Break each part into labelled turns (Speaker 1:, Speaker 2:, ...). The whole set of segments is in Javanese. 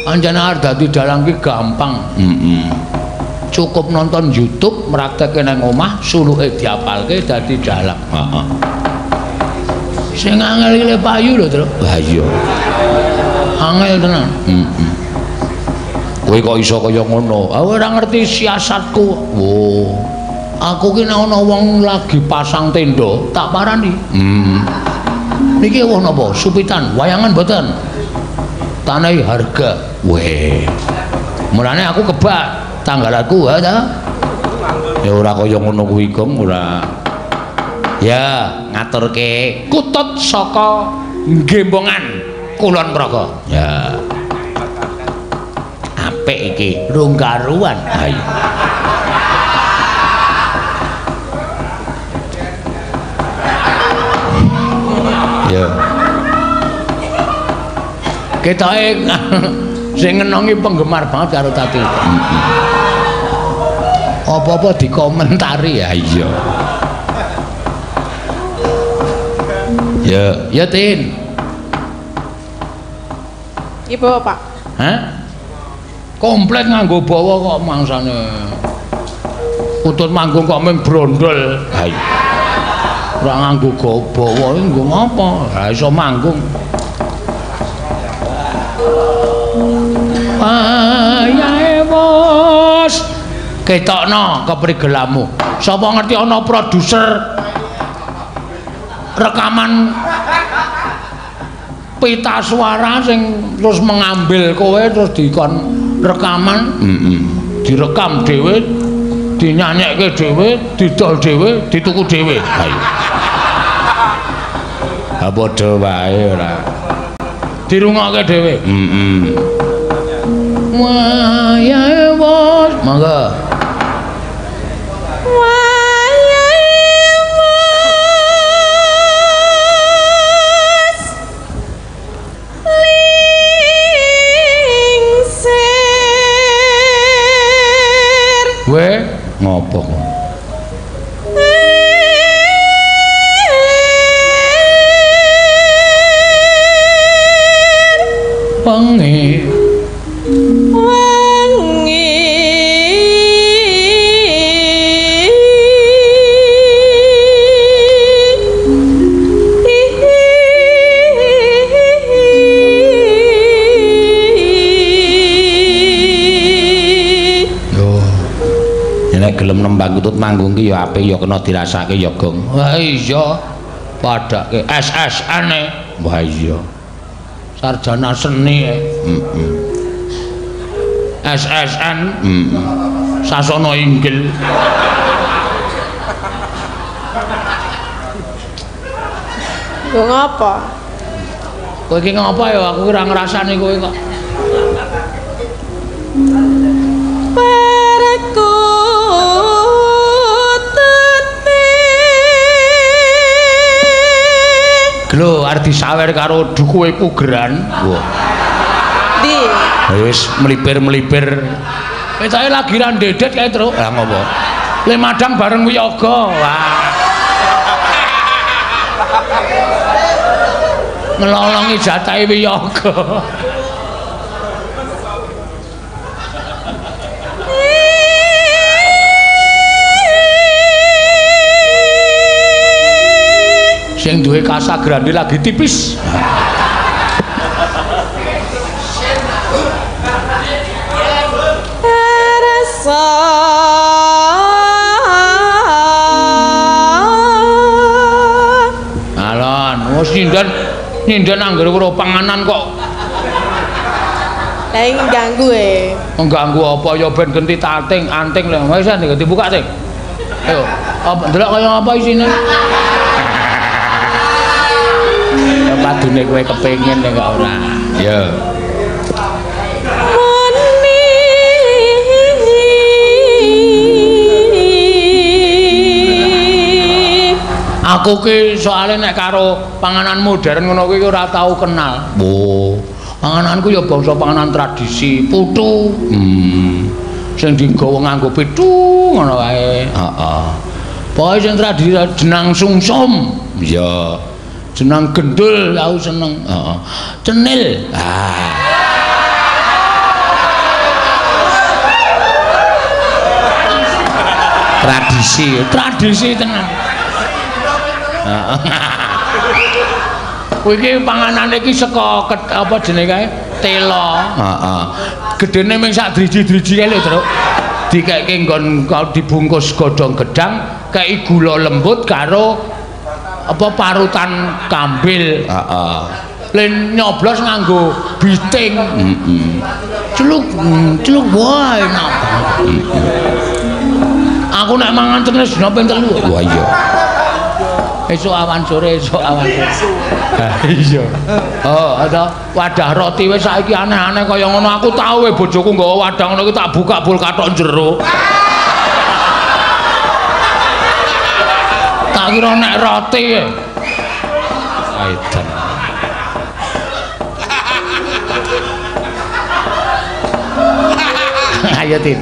Speaker 1: Anjane arep dadi dalang ki gampang. Heeh. Cukup nonton YouTube, mraktekke nang omah, suluke diapalke dadi dalang. Heeh. Sing angel iki le payu lho, Truk.
Speaker 2: Lah iya.
Speaker 1: Angel tenan.
Speaker 2: Heeh.
Speaker 1: Kowe kok iso kaya ngono? Aku ora ngerti siasatku. Wo. Aku ki nek ana wong lagi pasang tenda, tak parani.
Speaker 2: Heeh.
Speaker 1: Niki wong napa? Supitan, wayangan mboten. Tanahi harga.
Speaker 2: Weh.
Speaker 1: Mulane aku kebak tanggalanku ha ta.
Speaker 2: Ya ora kaya ngono kuwi, Gong, ora. Ya, ngaturke
Speaker 1: kutut saka Gembongan Kulon Progo.
Speaker 2: Ya. Apik iki,
Speaker 1: rung karuan.
Speaker 2: Ha iya. Ya.
Speaker 1: Ketoke sing ngenongi penggemar banget karo Tati. Apa-apa dikomentari
Speaker 2: ya iya. Ya,
Speaker 1: ya Tin.
Speaker 3: Iki bawa, Pak.
Speaker 1: Hah? Komplit nganggo bawa kok mangsane. Kutut manggung kok mung brondol.
Speaker 2: Ha iya.
Speaker 1: Ora nganggo bawa nggo ngapa? Ha iso manggung. Wayahe wis ketokno keprigelamu. Sapa ngerti ana produser rekaman pita suara sing terus mengambil kowe terus dikon rekaman, direkam dhewe, dinyanyekke dhewe, didol dhewe, dituku dhewe.
Speaker 2: Ha iya. Ha padha wae ora.
Speaker 1: Dirungokke dhewe.
Speaker 2: Heeh.
Speaker 1: Wayahe wis monggo.
Speaker 3: Wayahe wis lingsir.
Speaker 1: We
Speaker 2: ngopo kok?
Speaker 1: Wengi
Speaker 3: wengi
Speaker 2: Yo, nek gelem nembang kutut manggung ki ya apik ya kena dirasake ya, Gong.
Speaker 1: Wah iya, padake SSN e.
Speaker 2: Wah iya.
Speaker 1: Sarjana seni.
Speaker 2: Heeh.
Speaker 1: SSN.
Speaker 2: Heeh.
Speaker 1: Sasana inggil.
Speaker 3: Nggo ngapa?
Speaker 1: Kowe iki ngapa ya? Aku ora ngrasani kowe kok.
Speaker 3: Perkutute.
Speaker 1: Lho, arep disawer karo dukuhe pugeran.
Speaker 2: Wah.
Speaker 3: Ndi?
Speaker 2: Wis melipir-melipir.
Speaker 1: Ketoke lagi ra ndedet kae, Truk.
Speaker 2: Lah ngopo?
Speaker 1: Le madang bareng wiyaga. Wah. Ngelolongi jatahe wiyaga. Sing duwe Casagrande lagi tipis.
Speaker 3: Rasa.
Speaker 1: Alon, wis nyinden nyinden anggere weruh panganan kok.
Speaker 3: Lah iki ganggu e.
Speaker 1: Ngganggu apa ya ben genti tating, anting lho. Wis dibuka ting. Ayo, apa ndelok kaya apa isine? Ya padune kowe kepengin nek kok ora.
Speaker 2: Ya.
Speaker 3: Muni.
Speaker 1: Aku ki soalé nek karo panganan modern ngono kuwi ora tau kenal.
Speaker 2: Oh,
Speaker 1: pangananku ya bangsa panganan tradisi, putu. Sing digawa nganggo pitu ngono wae.
Speaker 2: Heeh.
Speaker 1: Pokoke sing tradisi jenang sungsum.
Speaker 2: Iya.
Speaker 1: Jenang gendul aku seneng.
Speaker 2: Heeh.
Speaker 1: Cenil.
Speaker 2: Ah.
Speaker 1: Tradisi, tradisi tenan. Heeh. Kuwi iki panganane iki saka apa jenenge kae? Tela.
Speaker 2: Heeh.
Speaker 1: Gedene mung sak driji-driji kae lho, Truk. Dikeke nggon dibungkus godhong gedang, kei gula lembut karo apa parutan kambil.
Speaker 2: Heeh.
Speaker 1: Le nyoblos nganggo biting.
Speaker 2: Heeh.
Speaker 1: Celuk, celuk wae enak banget. Aku nek mangan terus dina ping 3.
Speaker 2: Wah iya.
Speaker 1: Esuk awan sore, esuk awan sore. Ha iya. Oh, ada wadah roti wis saiki aneh-aneh kaya ngono. Aku tau we bojoku nggawa wadah ngono iki tak buka bul kathok jero. Tak kira nek roti. Edan. Ayo Tin.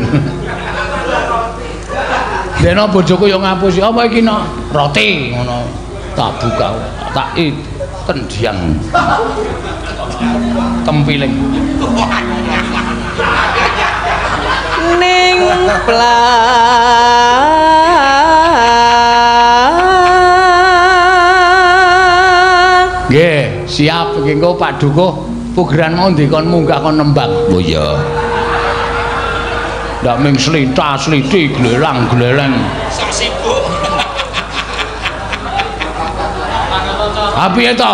Speaker 1: Dene bojoku yo ngapusi, apa iki nok? Roti ngono. Tak buka, tak tendiang. Tempiling.
Speaker 3: Ning plang.
Speaker 1: Nggih, siap iki engko Pak Dukuh pugeran mau ndikon munggah kon nembang.
Speaker 2: Oh iya.
Speaker 1: Ndak ming slita-sliti glelang-gleleng.
Speaker 4: Sok sibuk.
Speaker 1: Ha piye to?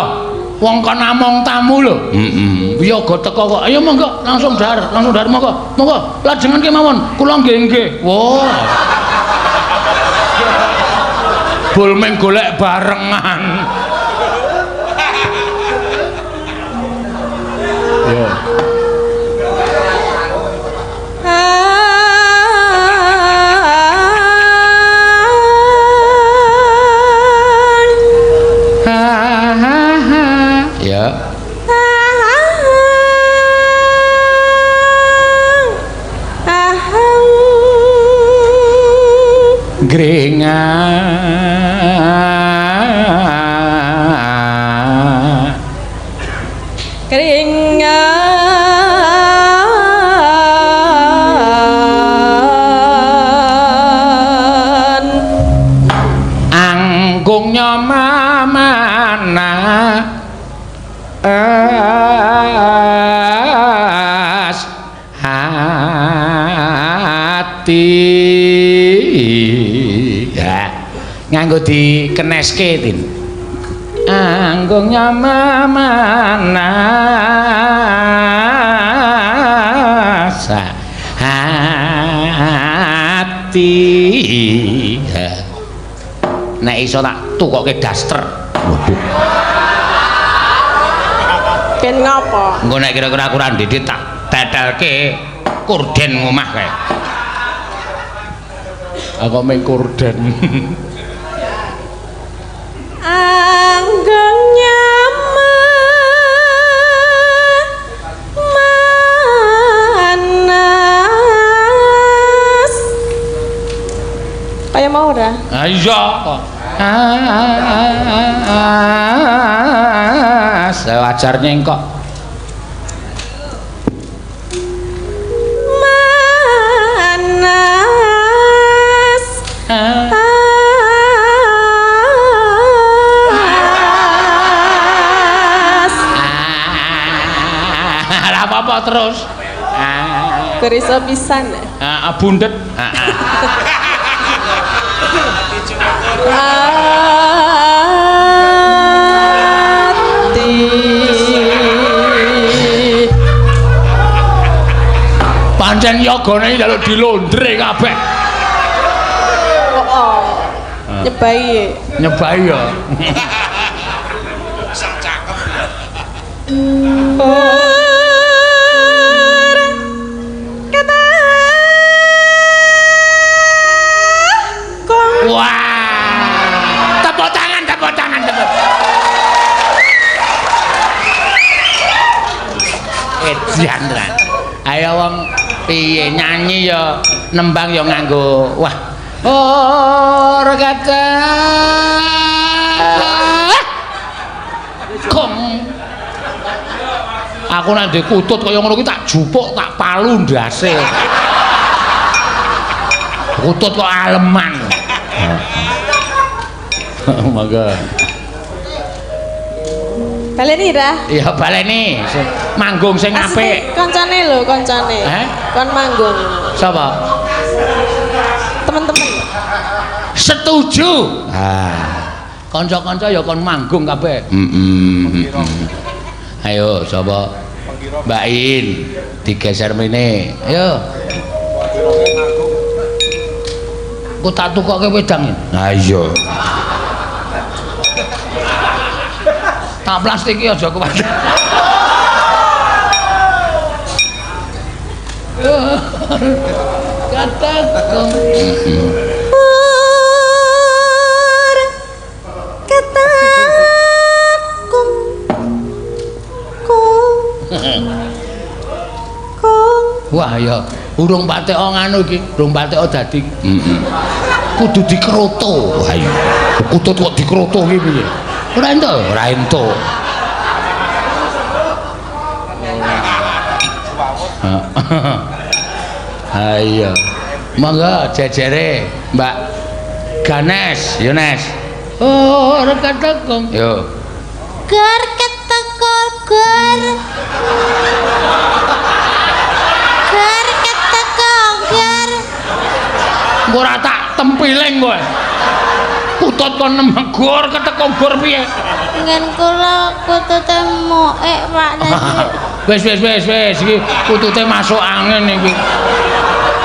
Speaker 1: Wong kon namung tamu lho.
Speaker 2: Heeh.
Speaker 1: Wiyaga teko kok. Ayo monggo langsung dhahar monggo. Monggo lajengan kemawon. Kula nggih nggih. Wah. Bul ming golek barengan. Yo.
Speaker 2: Ya.
Speaker 1: Grenga.
Speaker 3: Keringan.
Speaker 1: Anggungnya mamana es hati.
Speaker 2: Ya, nganggo dikeneske Tin.
Speaker 1: Anggungnya mamana hati.
Speaker 2: Ya. Nek iso tak tukoke daster. Waduh.
Speaker 3: Ben ngopo?
Speaker 2: Engko nek kira-kira aku ora ndhedhet tak tetelke korden ngomah kae.
Speaker 1: Aku mung korden.
Speaker 3: Anggungnya manas. Kaya mau ora?
Speaker 1: Ha iya kok.
Speaker 2: Wajar nyengkok.
Speaker 3: Manas.
Speaker 1: Ora apa-apa terus.
Speaker 3: Beriso pisan.
Speaker 1: Heeh, bundet.
Speaker 3: Ati.
Speaker 1: Pancen yogane njaluk dilondre kabeh.
Speaker 3: Oh, nyebai.
Speaker 1: Nyebai ya.
Speaker 4: Sak cakep.
Speaker 1: Wah. Tepuk tangan, tepuk tangan, tepuk.
Speaker 2: Edian tenan. Ayo wong piye nyanyi ya nembang ya nganggo wah.
Speaker 1: Ora kata. Kong. Aku nek ndek kutut kaya ngono kuwi tak jupuk, tak palu ndase. Kutut kok aleman. Monggo.
Speaker 3: Baleni ra?
Speaker 1: Iya, baleni. Manggung sing apik.
Speaker 3: Koncone lho, koncone. Kon manggung.
Speaker 1: Sapa?
Speaker 3: Temen-temen.
Speaker 1: Setuju. Ah. Kanca-kanca ya kon manggung kabeh. Heeh. Ayo sapa? Mbak In digeser mrene. Ayo. Engko tak tukoke wedang.
Speaker 2: Ha iya.
Speaker 1: Tak plastiki aja kuwatir. Kataku. Wah ya, urung patek nganu iki, urung patek dadi.
Speaker 2: Heeh.
Speaker 1: Kudu dikroto.
Speaker 2: Wah iya. Kutut kok dikroto iki piye?
Speaker 1: Ora entuk.
Speaker 2: Ora entuk.
Speaker 1: Ha iya. Monggo jejere Mbak Ganes, yo Nes. Oh, ora katekung.
Speaker 2: Yo.
Speaker 4: Gor ketekul gor. Gor ketekul gor.
Speaker 1: Ora tak tempiling kowe. Kutut kon nembang gor ketekung gor piye?
Speaker 4: Ngen kula kutute moek Pak tadi.
Speaker 1: Wis wis wis wis iki kutute masuk angin iki.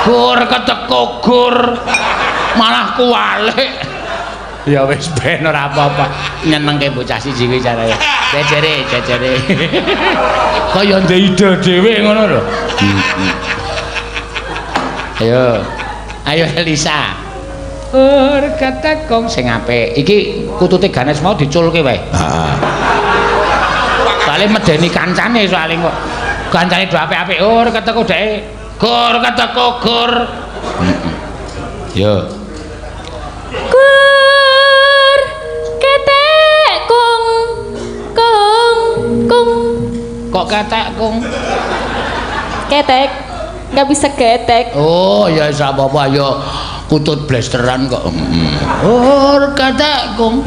Speaker 1: Gor ketekung gor malah kuwalik. Ya wis ben ora apa-apa. Nyenengke bocah siji kuwi carane. Jejere, jejere. Kaya ndek ide dhewe ngono lho. Ayo. Ayo Elisa. Ur katekung sing apik. Iki kutute Ganes mau diculke wae.
Speaker 2: Heeh.
Speaker 1: Soale medeni kancane soale kok. Kancane do apik-apik ur keteku dheke. Gur keteku gur.
Speaker 2: Yo.
Speaker 4: Gur ketek kung kung kung.
Speaker 1: Kok ketek kung?
Speaker 3: Ketek. Enggak bisa ketek.
Speaker 1: Oh, ya wis apa-apa ya kutut blasteran kok. Oh, ketek kung.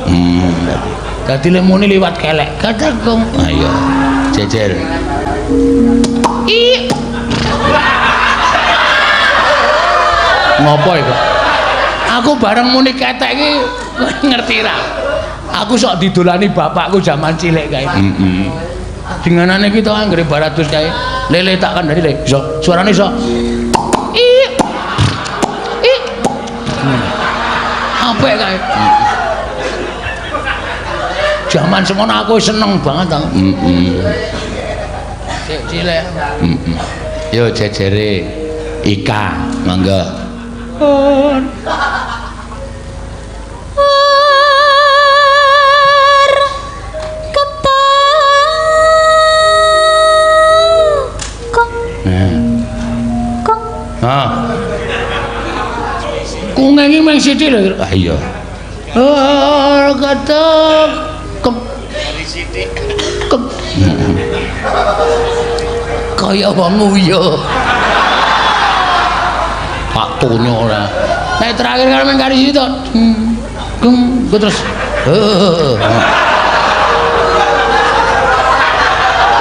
Speaker 1: Dadi lemune liwat kelek. Ketek kung.
Speaker 2: Ayo, jejer.
Speaker 1: I. Ngopo iku? Aku bareng muni ketek iki ngerti ra. Aku sok didolani bapakku jaman cilik kae.
Speaker 2: Heeh.
Speaker 1: Dinganane iki to anggere baratus kae. Lele tak kandhani le. Iso, suarane iso. I. I. Apik kae. Jaman semono aku seneng banget aku.
Speaker 2: Heeh.
Speaker 1: Cek cilik.
Speaker 2: Heeh. Yo jejere Ika, monggo.
Speaker 4: Ur ketekung. Kung.
Speaker 1: Ha. Kunge iki mung sithik lho.
Speaker 2: Ah iya.
Speaker 1: Ur ketekung. Kung. Kaya wong nguyuh. Pak Tonyo ora. Nek terakhir kan mung kari siji to. Gung, terus. Heeh.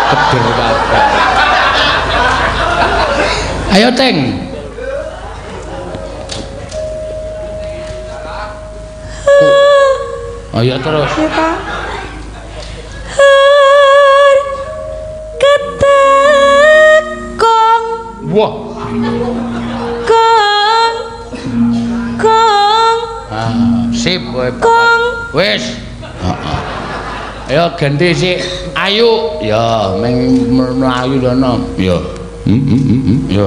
Speaker 1: Keder kabeh. Ayo Teng. Ayo terus.
Speaker 3: Ya, Pak. Ketekung.
Speaker 1: Wah.
Speaker 3: Kong. Kong.
Speaker 1: Ah, sip kowe.
Speaker 3: Kong.
Speaker 1: Wis. Heeh. Ayo ganti sik. Ayu.
Speaker 2: Ya,
Speaker 1: meng mlayu dono.
Speaker 2: Ya. Ya.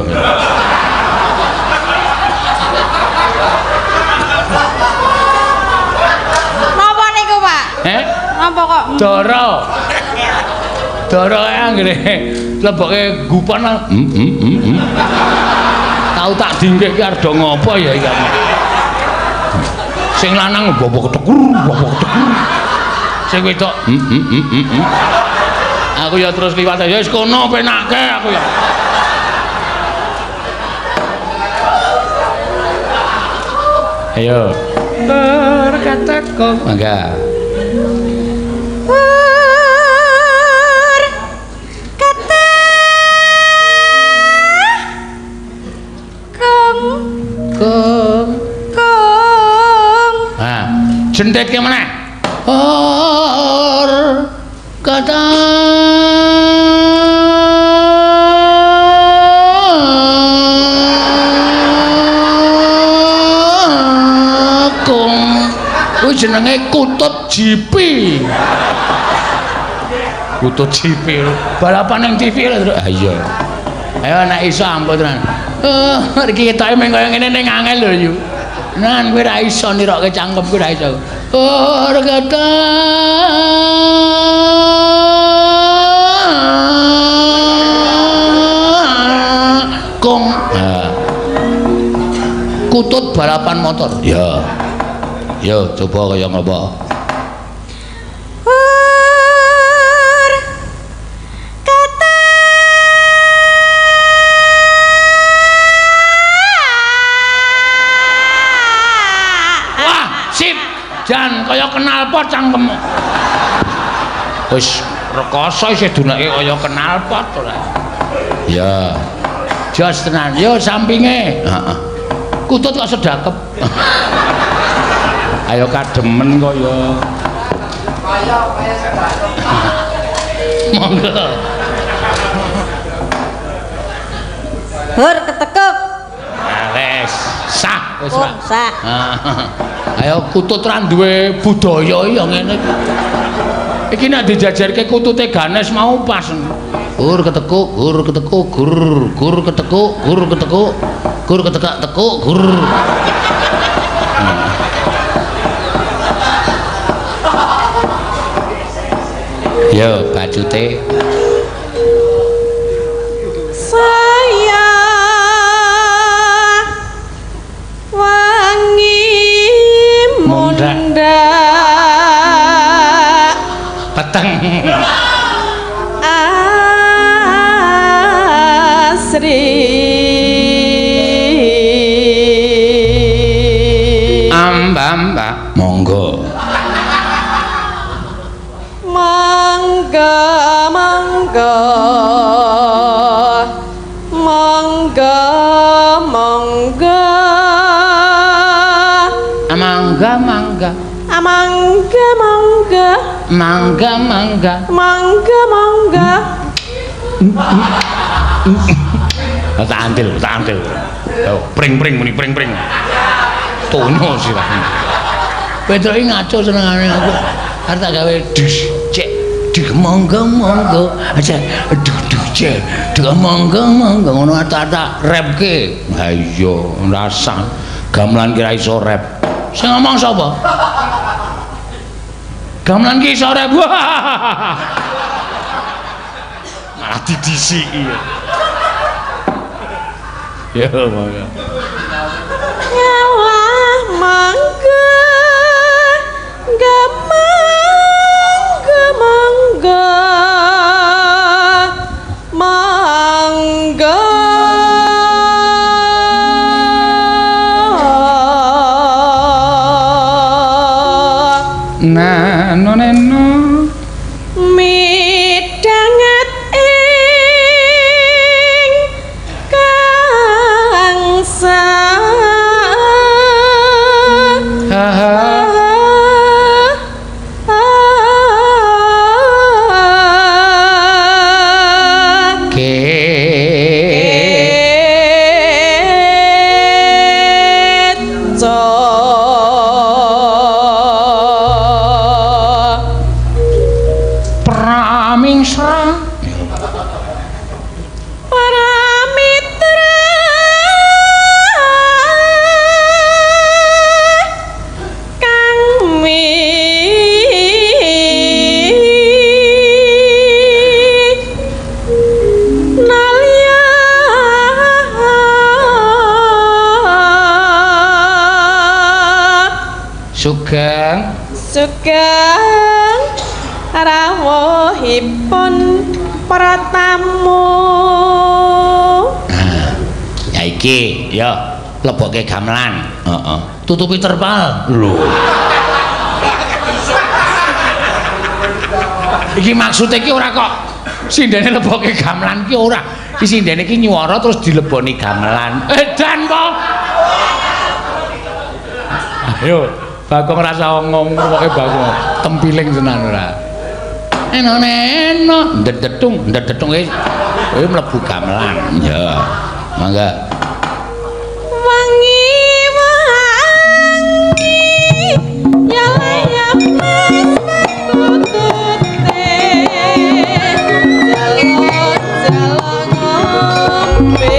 Speaker 4: Napa niku, Pak?
Speaker 1: Heh?
Speaker 4: Napa kok?
Speaker 1: Dara. Dara anggere leboke gupan. Tau tak dingke iki arep do ngopo ya iki. Sing lanang bobo ketekur, bobo ketekur. Sing wedok Aku ya terus liwat ya wis kono penake aku ya.
Speaker 2: Ayo. Berkatekung. Mangga.
Speaker 4: Kung. Kung.
Speaker 1: Ha, jendhetke meneh. Or kata kung. Kuwi jenenge kutut jipi. Kutut jipi balapan ning TV lho. Ha iya. Ayo nek iso ampun tenan. Iki ketoke mung kaya ngene ning angel lho yu. Nan kowe ra iso nirokke cangkem kowe ra iso. Ora kata kong. Kutut balapan motor.
Speaker 2: Ya. Yo coba kaya ngapa.
Speaker 1: Jan kaya knalpot cangkemmu.
Speaker 2: Wis rekoso isih dunake kaya knalpot ora. Ya.
Speaker 1: Jos tenan. Yo sampinge.
Speaker 2: Heeh.
Speaker 1: Kutut kok sedakep.
Speaker 2: Ayo kademen kok ya.
Speaker 5: Kaya sedakep.
Speaker 1: Monggo.
Speaker 4: Hur ketekuk.
Speaker 1: Nah, wis sah wis
Speaker 4: sah.
Speaker 1: Ayo kutut ra duwe budaya ya ngene iki. Iki nek dijajarke kutute Ganes mau pas. Gur ketekuk, gur ketekuk, gur, gur ketekuk, gur ketekuk, gur ketekak tekuk, gur.
Speaker 2: Yo bacute.
Speaker 3: Saya wangi munda
Speaker 2: peteng
Speaker 3: asri
Speaker 2: amba monggo
Speaker 3: mangga mangga mangga mangga
Speaker 1: mangga mangga
Speaker 3: mangga mangga
Speaker 1: mangga mangga
Speaker 3: mangga mangga.
Speaker 2: Tak antil, tak antil. Pring-pring muni pring-pring. Tono sirahmu.
Speaker 1: Petruk iki ngaco senengane aku. Arep tak gawe dus cek duh monggo monggo aja duh duh cek duh monggo monggo ngono tak repke.
Speaker 2: Ha iya, rasah. Gamelan ki ra iso rep.
Speaker 1: Sing ngomong sapa? Gamelan ki iso rep.
Speaker 2: Malah didisiki. Ya monggo.
Speaker 3: Ngalah mangga mangga mangga mangga
Speaker 2: nano neno
Speaker 3: midhanget ing kangsa
Speaker 2: Sugeng
Speaker 3: sugeng rawuhipun para tamu.
Speaker 2: Nah, ya iki ya. Lebokke gamelan. Heeh. Tutupi terpal. Lho. Iki maksude iki ora kok sindene lebokke gamelan ki ora. Iki sindene iki nyuwara terus dileboni gamelan. Edan po. Ayo, Bagong rasa ngomong pokoke Bagong tempiling tenan ora. Eno eno ndedetung ndedetung iki mlebu gamelan. Ya. Mangga.
Speaker 3: Wangi wangi ya layap mas kutute jalon jalon ngombe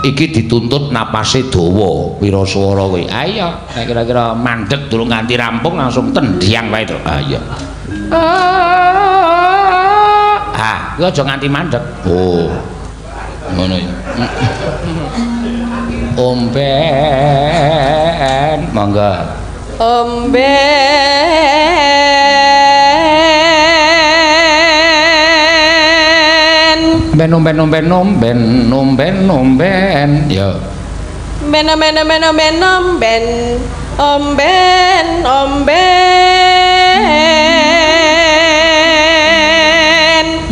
Speaker 2: iki dituntut napase dawa wiraswara kuwi. Ayo nek kira-kira mandeg durung nganti rampung langsung tendhiang wae to. Ayo. Ah, kuwi aja nganti mandeg. Oh. Ngono ya. Omben monggo.
Speaker 3: Omben.
Speaker 2: Ben omben omben omben omben omben ya.
Speaker 3: Ben omben omben omben omben omben omben.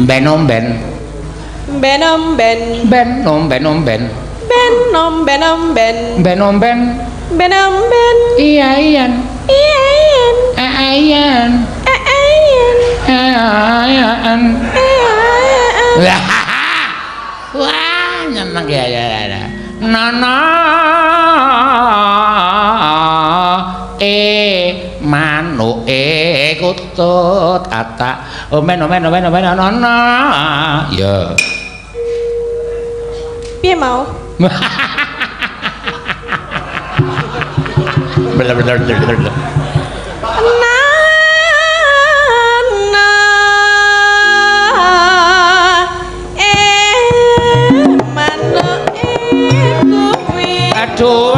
Speaker 2: Ben omben.
Speaker 3: Ben omben.
Speaker 2: Ben omben omben.
Speaker 3: Ben omben omben.
Speaker 2: Ben omben.
Speaker 3: Ben omben.
Speaker 2: Iya iyan.
Speaker 3: Iya iyan.
Speaker 2: Aiyan.
Speaker 3: Aiyan.
Speaker 2: Aiyan. Wah, nyeneng ya ya ya. Nono manuke kutut atak. Omen omen omen omen nono. Ya.
Speaker 3: Piye mau?
Speaker 2: Bener bener bener bener. Aduh.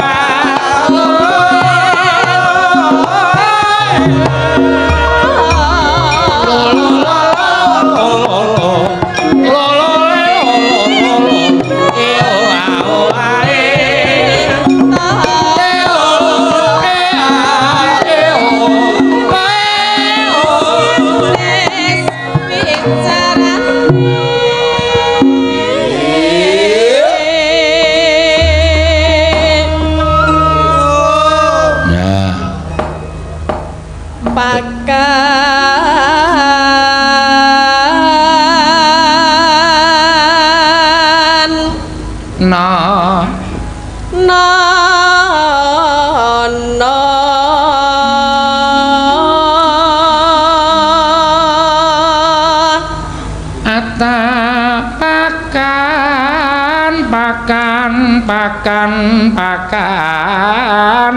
Speaker 2: Pakan pakan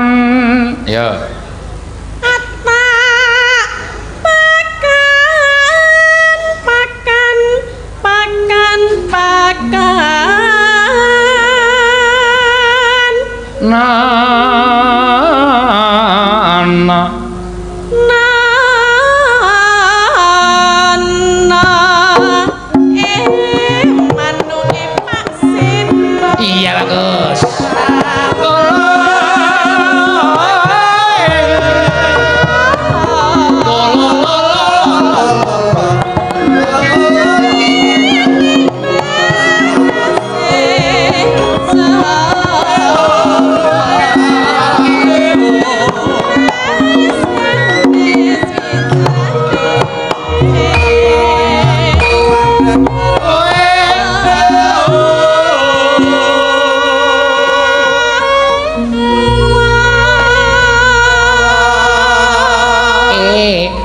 Speaker 2: ya
Speaker 3: ata pakan pakan pakan pakan
Speaker 2: na na
Speaker 3: na na manuke Pak Seno.
Speaker 2: Iya bagus.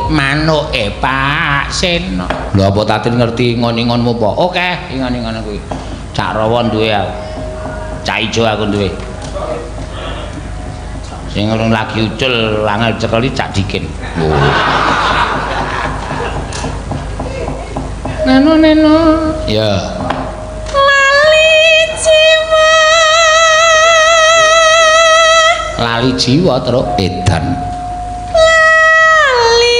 Speaker 2: Manuke Pak Seno. Lho apa Tatin ngerti ngon-ngonmu apa? Oke, ingon-ingon kuwi. Cak Rawa duwe aku. Cak ijo aku duwe. Sing lagi ucul angel cekeli Cak Dikin. Oh. Neno neno. Ya.
Speaker 3: Lali jiwa
Speaker 1: lali jiwa truk edan.
Speaker 3: Lali.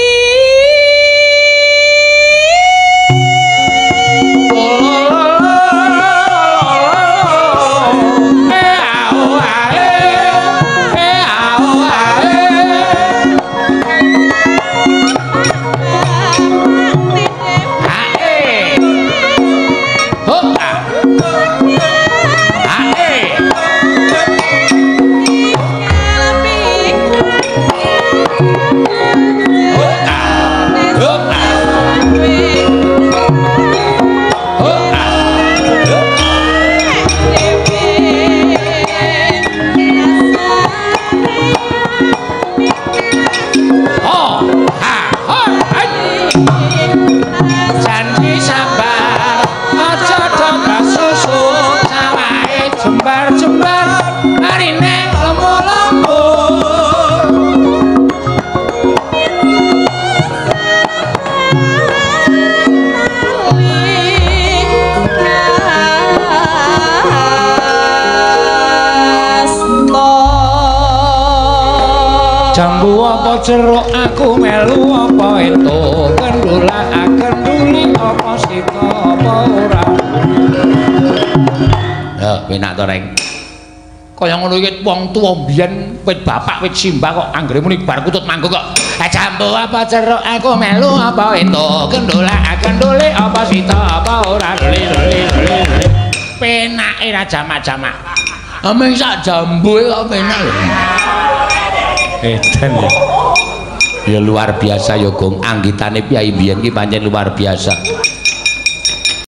Speaker 1: Jambu apa jeruk aku melu apa entuk kendula kenduli apa sita apa ora. Ya penak to reng. Kaya ngono iki wong tuwa mbiyen wit bapak wit simbah kok anggere muni bar kutut manggung kok. Jambu apa jeruk aku melu apa entuk kendula kenduli apa sita apa ora duli duli duli. Penake ra jamak-jamak. Ameng sak jambu kok penak lho. Edan ya. Ya luar biasa ya Gong, anggitane piyai biyen ki pancen luar biasa.